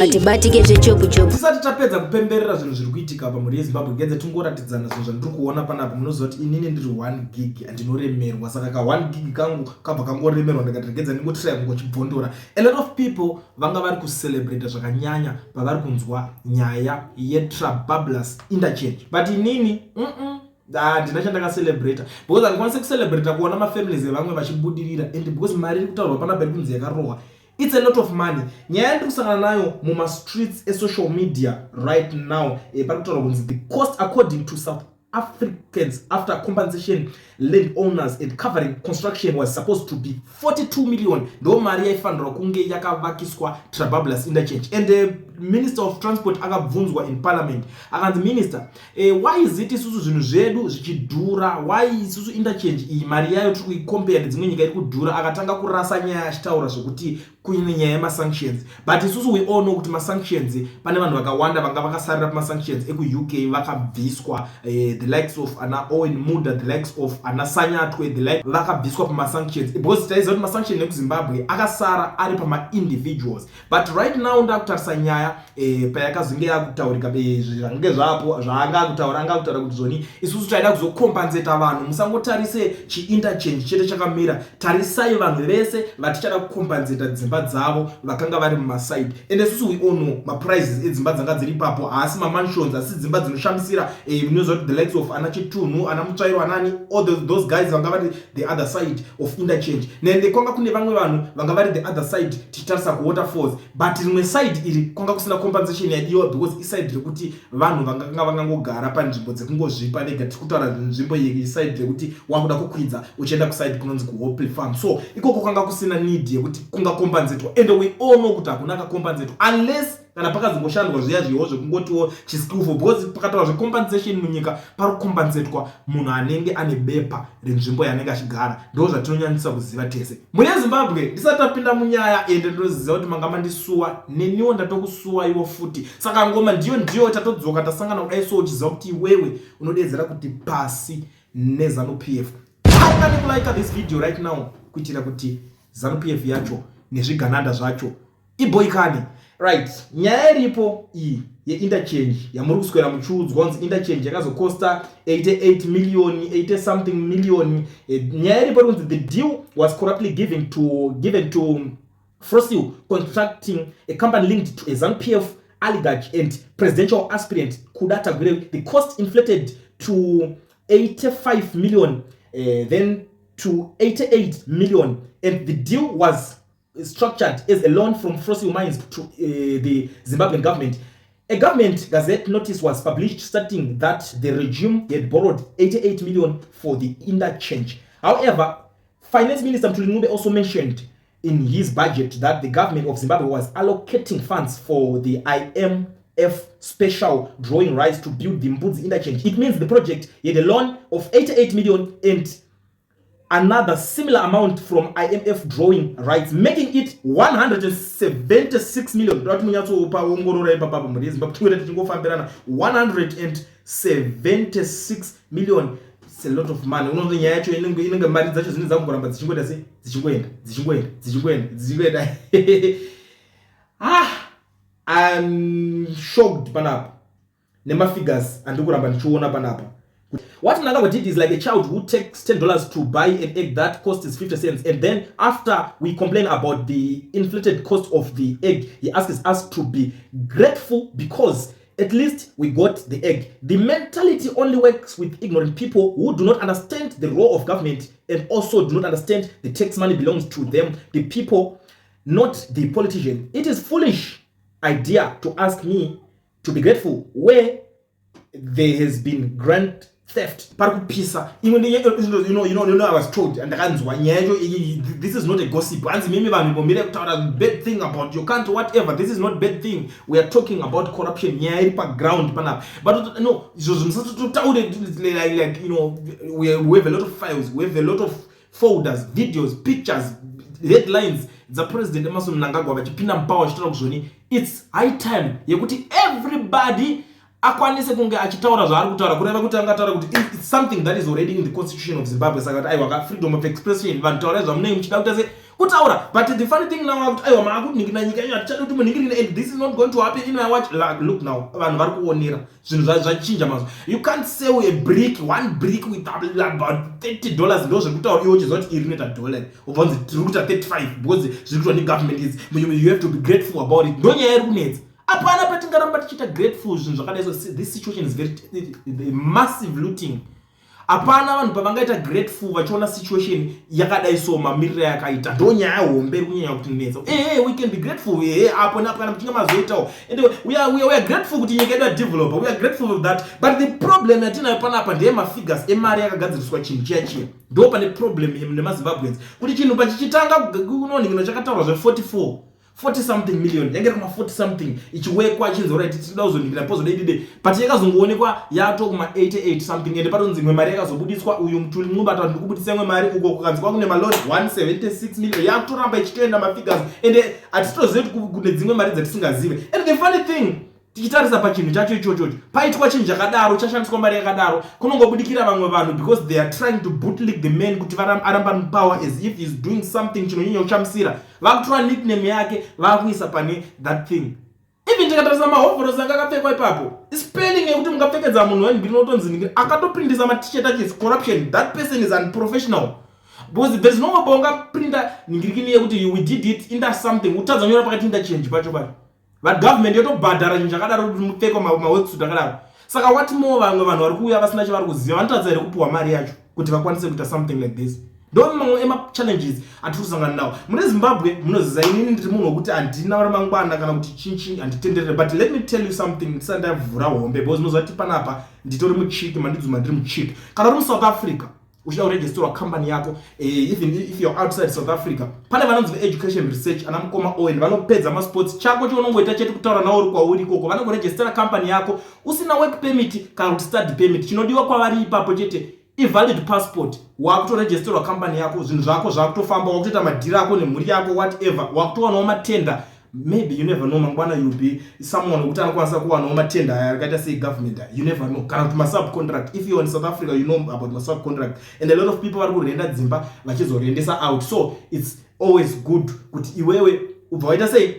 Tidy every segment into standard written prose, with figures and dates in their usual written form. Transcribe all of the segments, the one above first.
Atibatike zvechopu-chopu. Tisati tapedza kupemberera zvinhu zviri kuitika pamhuri yeZimbabwe, gedze tingoratidzana zvinhu zvandiri kuona panapa. Munoziva kuti inini ndiri 1 gig, andinoremerwa, saka ka 1 gig kangu kabva kangoremerwa, ndikati regedza ndingotiraya kungochibvondora. A lot of people vanga vari kucelebrata zvakanyanya pavari kunzwa nyaya yeTrabablas interchange, but inini handina chandakacelebrata because handikwanisi kucelebrata kuona mafamilies evamwe vachibudirira, and because mari iri kutaurwa panapa iri kunzi yakarohwa, it's a lot of money. Nyaya yandiri kusangana nayo mumastreets esocial media right now, pari kutaurwa kunzi the cost according to South Africans after compensation land owners and covering construction was supposed to be 42 million. Ndo mari yaifanirwa kunge yakavakiswa Trabablas interchange. And the Minister of Transport akabvunzwa in Parliament, akanzi, "Minister, why is it isusu zvinhu zvedu zvichidhura? Why isusu interchange iyi mari yayo tiri kuicompare nedzimwe nyika iri kudhura?" Akatanga kurasa nyaya achitaura zvekuti kuine nyaya yemasanctions, but isusu we all know kuti masanctions, pane vanhu vakawanda vanga vakasarira pamasanctions ekuUK vakabviswa, the likes of ana Owen Mudha, the likes of ana Sanyatwe, the like vakabviswa pamasanctions, because taiziva kuti masanction ekuZimbabwe akasara ari pamaindividuals. But right now ndakutarisa nyaya payakazonge yakutaurika, zvange zvapo zvaanga akutaura, anga akutaura kuti zvoni isusu taida kuzocompensata vanhu. Musangotarise chiinterchange chete chakamira, tarisai vanhu vese vatichada kucompensata dzimba dzavo vakanga vari mumaside. And isusu we all know maprices edzimba dzanga dziri ipapo haasi mamansions, asi dzimba dzinoshamisira. Munoziva kuti the likes of ana Chitunhu, ana Mutsvairo, anani, all those guys vanga vari the other side of interchange, nende kwanga kune vamwe vanhu vanga vari the other side tichitarisa kuWaterfalls, but rimwe side iri kwanga kusina compensation yadiwa because iside rekuti vanhu vanganga vangangogara panzvimbo dzekungozvipa vega. Tiri kutaura nzvimbo yeiside rekuti wakuda kukwidza uchienda kuside kunonzi kuHopley Farm, so ikoko kwanga kusina need yekuti kungakombanzetwa. And we all know kuti hakuna kakombanzetwa unless kana pakazongoshandwa zviya zviwo zvekungotiwo chiskillful, because pakataura zvecompensation munyika, pari kukombansetwa munhu anenge ane bepa renzvimbo yaanenge achigara. Ndo zvatinonyanyisa kuziva tese mune Zimbabwe. Ndisati tapinda munyaya, ende ndinoziva kuti manga mandisuwa, neniwo ndatokusuwaiwo futi, saka ngoma ndiyo ndiyo tatodzoka, tasangana kudai. So uchiziva kuti iwewe unodedzera kuti pasi neZANU PF, tanga nekulike this video right now kuitira kuti ZANU PF yacho nezvigananda zvacho iboikane. Right, nyaya iripo iyi yeinterchange yamuri kuswera muchiudzwa kunzi interchange yakazokosta 88 million, 80 something million, nyaya iripo iri kunzi the deal was corruptly given to Frosil Contracting, a company linked to a ZANU PF oligarch and presidential aspirant Kuda Tagwirei. The cost inflated to 85 million, then to 88 million, and the deal was structured as a loan from Frosil Mines to the Zimbabwean government. A government gazette notice was published stating that the regime had borrowed 88 million for the interchange. However, Finance Minister Mthuli Ncube also mentioned in his budget that the government of Zimbabwe was allocating funds for the IMF special drawing rights to build the Mbudzi interchange. It means the project had a loan of 88 million and another similar amount from IMF drawing rights, making it 176 million. Ndoda kuti munyatsopaongorora ipapapa, mhuri yeZimbabwe, tingoita tichingofambirana. 176 million, it's a lot of money. Unonzi nyaya yacho inenge mari dzacho dzinenge dzakungoramba dzichingoita se dzichingoenda, dzichingoenda, dzichingoenda, dzichingoenda. Ah, I'm shocked panapa nemafigures andiri kuramba ndichiona panapa. What Mnangagwa did is like a child who takes $10 to buy an egg that costs 50 cents. And then after we complain about the inflated cost of the egg, he asks us to be grateful because at least we got the egg. The mentality only works with ignorant people who do not understand the role of government and also do not understand the tax money belongs to them, the people, not the politician. It is foolish idea to ask me to be grateful where there has been grand theft. Pari kupisa imwe I was told, ndakanzwa nyaya yacho. This is not a gossip. Hanzi mimi vanhu imbomire kutaura bad thing about your country, whatever. This is not bad thing. We are talking about corruption, nyaya iri paground panapa. But no, izvozvo musatotaure like we have a lot of files, we have a lot of folders, videos, pictures, headlines dzaPresident Emmerson Mnangagwa vachipinda mupower vachitaura kuzvoni it's high time yekuti everybody Akwanise kunge achitaura zvaari kutaura, kureva kuti angataura kuti it's something that is already in the Constitution of Zimbabwe. Saka kuti aiwa, freedom of expression, vanhu taurai zvamunenge muchida kuita se kutaura. But the funny thing now, akuti aiwa, maakunhingirina nyika iyo, hatichadi kuti munhingirine, and this is not going to happen in my watch. Like, look now, vanhu vari kuonera zvinhu zvachinja mazuva. You can't sell a brick, one brick, with about $30. Ndo zviri kutaura iwe uchiziva kuti iri rinoita dollar, ubva unzi tiri kuita 35 because zviri kuitwa negovernment is you have to be grateful about it. Ndo nyaya iri kunetsa. Hapana patingaramba tichiita grateful zvinhu zvakadai. So this situation is very the massive looting. Hapana vanhu pavangaita grateful vachiona situation yakadai. So mamiriro yakaita, ndo nyaya hombe iri kunyanya kutinetsa. Ehe, we can be grateful, ehe, apo napo kana muchinge mazoitawo, and we are grateful kuti nyika yedu yadevelopa. We are grateful for that, but the problem yatinayo panapa ndeyemafigures emari yakagadziriswa chinhu chiya chiya. Ndo pane problem nemaZimbabweans, kuti chinhu pachichitanga kunonhingino chakataurwa zve44 40 something million, yange iri kuma 40 something ichiwekwa, ichinzi alright, tinoda kuzonhingira pozoda idide, but yakazongoonekwa yato kuma 88 something. Ende patonzi imwe mari yakazobudiswa, uyu Mthuli Ncube ataura, ndikubudisa imwe mari uko, kukanzi kwakune maloni 176 million. Yakutoramba ichitoenda mafigures, ende hatitozivi kuti kune dzimwe mari dzatisingazive. And the funny thing, tichitarisa pachinhu chacho ichochocho, paitwa chinhu chakadaro, chashandiswa mari yakadaro, kunongobudikira vamwe vanhu because they are trying to bootlick the man kuti aramba mupower, as if he's doing something chinonyanya kushamisira. Vakutora nickname yake, vakuisa pane that thing. Even tikatarisa mahovhorosi anga akapfekwa ipapo, spelling yekuti mungapfekedza munhu wenhingiri unotonzi nhingiri akatoprindisa maT-shirt acho is corruption. That person is unprofessional because there is no way paungaprinda nhingirikini yekuti "We did it", inda something, utadza nyora pakati interchange pacho pacho, but government yotobhadhara chinhu chakadaro kuti mupfekwa maworksuit akadaro. Saka what more vamwe vanhu vari kuuya vasina chavari kuziva? Vanotadza here kupiwa mari yacho kuti vakwanise kuita something like this? Ndo mamwe emachallenges atiri kusangana nawo mune Zimbabwe. Munoziva, inini ndiri munhu wekuti handina ramangwana kana kuti chinchi handitenderere, but let me tell you something ndisati ndavhura hombe, because munoziva kuti panapa nditori muchiki mandidzuma, ndiri muchiki. Kana uri muSouth Africa uchida kuregisterwa company yako, even if you're outside South Africa, pane vanonzi veEducation Research, ana mukoma Owen, vanopedza masports. Chako chaunongoita chete kutaura nawo uri kwauri ikoko, vanokuregistera company yako usina work permit kana kuti study permit. Chinodiwa kwavari ipapo chete ivalid passport. Wakutoregisterwa company yako, zvinhu zvako zvakutofamba, wakutoita madhiri ako nemhuri yako, whatever, wakutowanawo matenda. Maybe, you never know, mangwana you'll be someone wekuti anokwanisa kuwanawo matenda aya akaita segovernment. You never know. Kana kuti masubcontract. If you're in South Africa, you know about masubcontract, and a lot of people vari kurenda dzimba vachizorendesa out. So it's always good kuti iwewe ubva waita sei,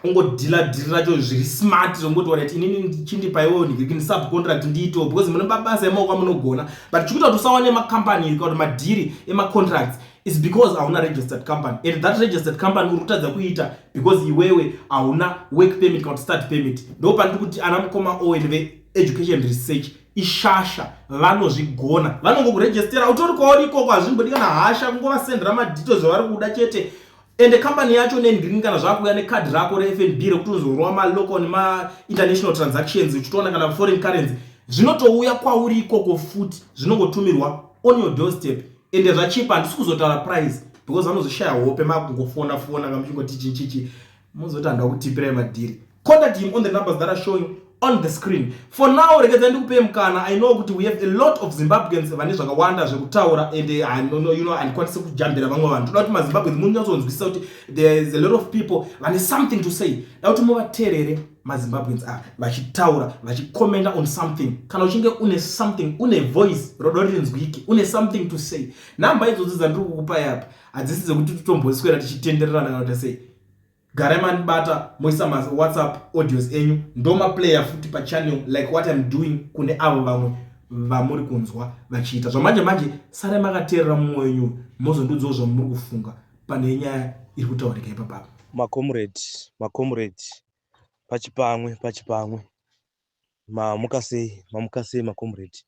ungodhila dhiri racho zviri smart, zvongoti alright, inini chindipa iwewo ndikini subcontract ndiitewo, because mune mabasa emaoko amunogona. But chikuita kuti usawane macompany kana kuti madhiri emacontracts is because hauna registered company, and that registered company uri kutadza kuita because iwewe hauna work permit kana kuti study permit. Ndo pandiri kuti ana mukoma Owen veEducation Research ishasha, vanozvigona, vanongokurejistera utori kwauri ikoko. Hazvimbodi kana hasha, kungovasendera madetails zvavari kuda chete. Ende kambani yacho nendrini, kana zvakuuya nekadhi rako reFNB rekuti uzorova malocal nemainternational transactions, uchitoona kana foreign currency, zvinotouya kwauri ikoko futi, zvinongotumirwa on your doorstep. Ende zvachipa. Handisi kuzotaura price because vanozoshaya hope makungofona fona kamuchingoti chichichi, muzoti handa kutipirai madhiri. Contact him on the numbers that are showing on the screen. For now, regedzai ndikupei mukana. I know kuti we have a lot of Zimbabweans vane zvakawanda zvekutaura, and handikwanisi kujambira vamwe vanhu. Toda kuti maZimbabweans munyatsonzwisisa kuti there is a lot of people vane something to say. Da kuti muvateerere maZimbabweans ava vachitaura, vachicommenta on something. Kana uchinge une something, une voice rodo rinzwike, une something to say, nhamba idzodzo dzandiri kukupai apa hadzisi dzekuti titomboswera tichitendererana kana kuti sei. Garai mandibata, moisa maWhatsApp audios enyu, ndomaplayer futi pachannel, like what I'm doing kune avo vamwe vamuri kunzwa vachiita zvamanje manje. Sarai makateerera mumwe wenyu, mozondudzawo zvamuri kufunga pane nyaya iri kutaurika ipapapa. Macomrade, macomrade, pachipamwe, pachipamwe. Mamuka sei? Mamuka sei, macomrade?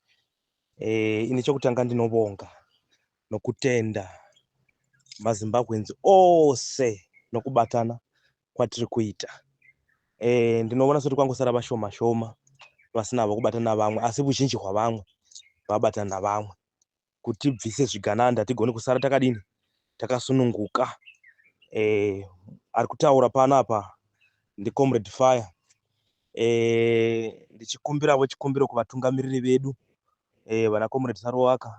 Ini chokutanga ndinovonga nokutenda maZimbabweans ose nokubatana kwatiri kuita. Ndinoona sekuti kwangosara vashoma shoma vasina havo kubatana navamwe, asi vuzhinji hwavamwe vabatana navamwe kuti tibvise zvigananda, tigone kusara takadini, takasununguka. Ari kutaura panapa ndicomrade Fire. Ndichikumbiravo chikumbiro kuvatungamiriri vedu, vana Comrade Saruwaka,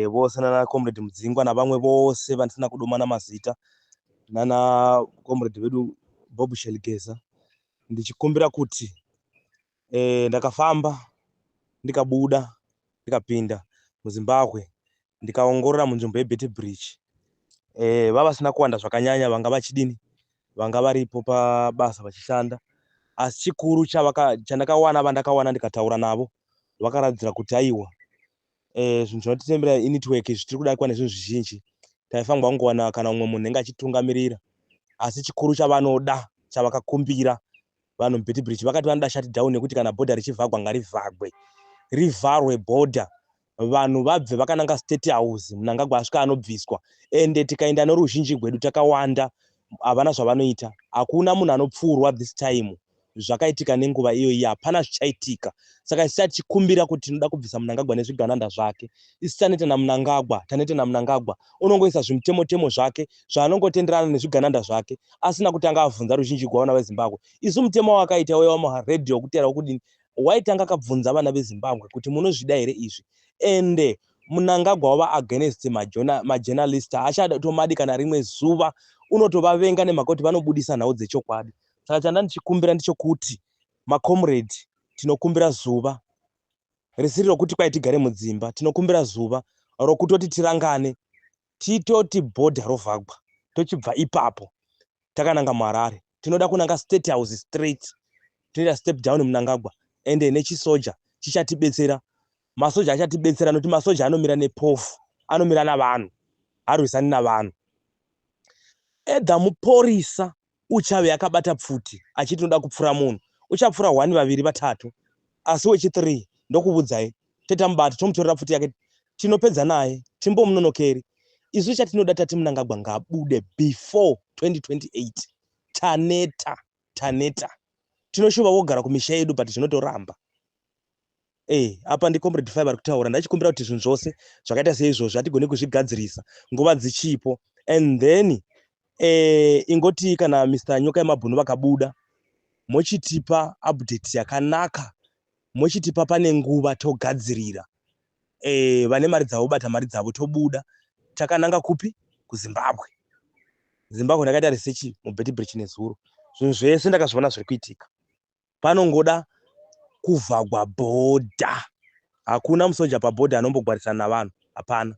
vose nana Comrade Mudzingwa navamwe vose vandisina kudomana mazita, nana Comrade vedu Bob Shelgeza, ndichikumbira kuti Ndakafamba ndikabuda ndikapinda muZimbabwe ndikaongorora munzvimbo yeBeitbridge. Vavasina kuwanda zvakanyanya vanga vachidini, vanga varipo pabasa vachishanda. Asi chikuru chandakawana vandakawana ndikataura navo vakaratidzira kuti aiwa, zvinhu zvinotitembera inetwork izvi tiri kudarikwa nezvinhu zvizhinji. Taifanirwa kungowana kana umwe munhu anenge achitungamirira, asi chikuru chavanoda chavakakumbira vanhu muBeitbridge vakati vanoda shutdown nekuti kana bhodha richivhagwa ngarivhagwe, rivharwe bhodha, vanhu vabve vakananga State House. Mnangagwa asvika anobviswa, ende tikaenda noruzhinji gwedu takawanda, havana zvavanoita. Hakuna munhu anopfuurwa this time. Zvakaitika nenguva iyoyi hapana zvichaitika. Saka isu tichikumbira kuti tinoda kubvisa Mnangagwa nezvigananda zvake. Isu taneta naMnangagwa, taneta naMnangagwa. Unongoisa zvimutemotemo zvake zvaanongotenderana nezvigananda zvake asina kutanga abvunza ruzhinji gwavana veZimbabwe. Isu mutemo wakaita uya wamaredhiyo wokutera wokudini waitanga akabvunza vana veZimbabwe kuti munozvida here izvi. Ende Mnangagwa wava against majournalist, haachatomadi kana rimwe zuva, unotovavenga nemhaka kuti vanobudisa nhau dzechokwadi. Saka chanda ndichikumbira ndechekuti macomrade, tinokumbira zuva risiri rokuti kwai tigare mudzimba, tinokumbira zuva rokutoti tirangane, titoti bhodha rovhagwa, tochibva ipapo takananga muHarare. Tinoda kunanga State House straight, tinoita step down Mnangagwa, ende nechisoja chichatibetsera. Masoja achatibetsera nokuti masoja anomira nepofu, anomira navanhu, harwisani navanhu. Edha muporisa uchave akabata pfuti achiti unoda kupfura munhu, uchapfura 1 2 3, asi wechi3 ndokuvudzai tetamubata tomutorera pfuti yake, tinopedza naye, timbomunonokeri. Isu chatinoda tati Mnangagwa ngabude before 2028. Taneta, taneta. Tinoshuva kugara kumisha yedu, but zvinotoramba. Apa ndicomrade 5 vari kutaura. Ndachikumbira kuti zvinhu zvose zvakaita seizvozvo hatigoni kuzvigadzirisa nguva dzichipo, and then ingoti kana Mr Nyoka yemabhunu vakabuda, mochitipa update yakanaka, mochitipa pane nguva togadzirira. Vane mari dzavo bata mari dzavo, tobuda takananga kupi? KuZimbabwe. Zimbabwe ndakaita research muBeitbridge nezuro, zvinhu zvese ndakazviona zviri kuitika. Panongoda kuvhagwa bhodha. Hakuna musoja pabhodha anombogwarisana navanhu, hapana.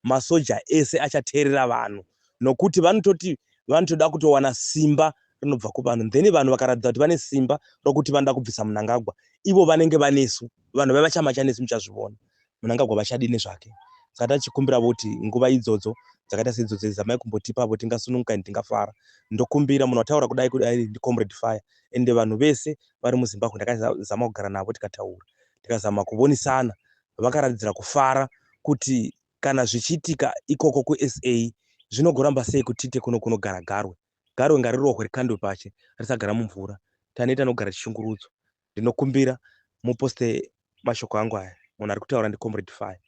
Masoja ese achateerera vanhu nokuti vanototi vanotoda kutowana simba rinobva kuvanhu. Then vanhu vakaratidza kuti vane simba rokuti vanoda kubvisa Mnangagwa, ivo vanenge vanesu, vanhu vaiva chamacha nesu, muchazvivona Mnangagwa vachadini zvake. Saka tachikumbira kuti nguva idzodzo dzakaita seidzodzo zamai kumbotipapo tingasununguka ende tingafara. Ndokumbira munhu wataura kudai kudai ndicomrade Fire, ende vanhu vese vari muZimbabwe ndakazama kugara navo, tikataura, tikazama kuvonisana, vakaratidzira kufara kuti kana zvichiitika ikoko kuSA zvinogoramba sei kutite kuno kunogara garwe. Garwe ngarirohwe, rikandwe pache, risagara mumvura. Taneta nokugara tichishungurudzwa. Ndinokumbira muposte mashoko angu aya. Munhu ari kutaura ndicomrade Fire.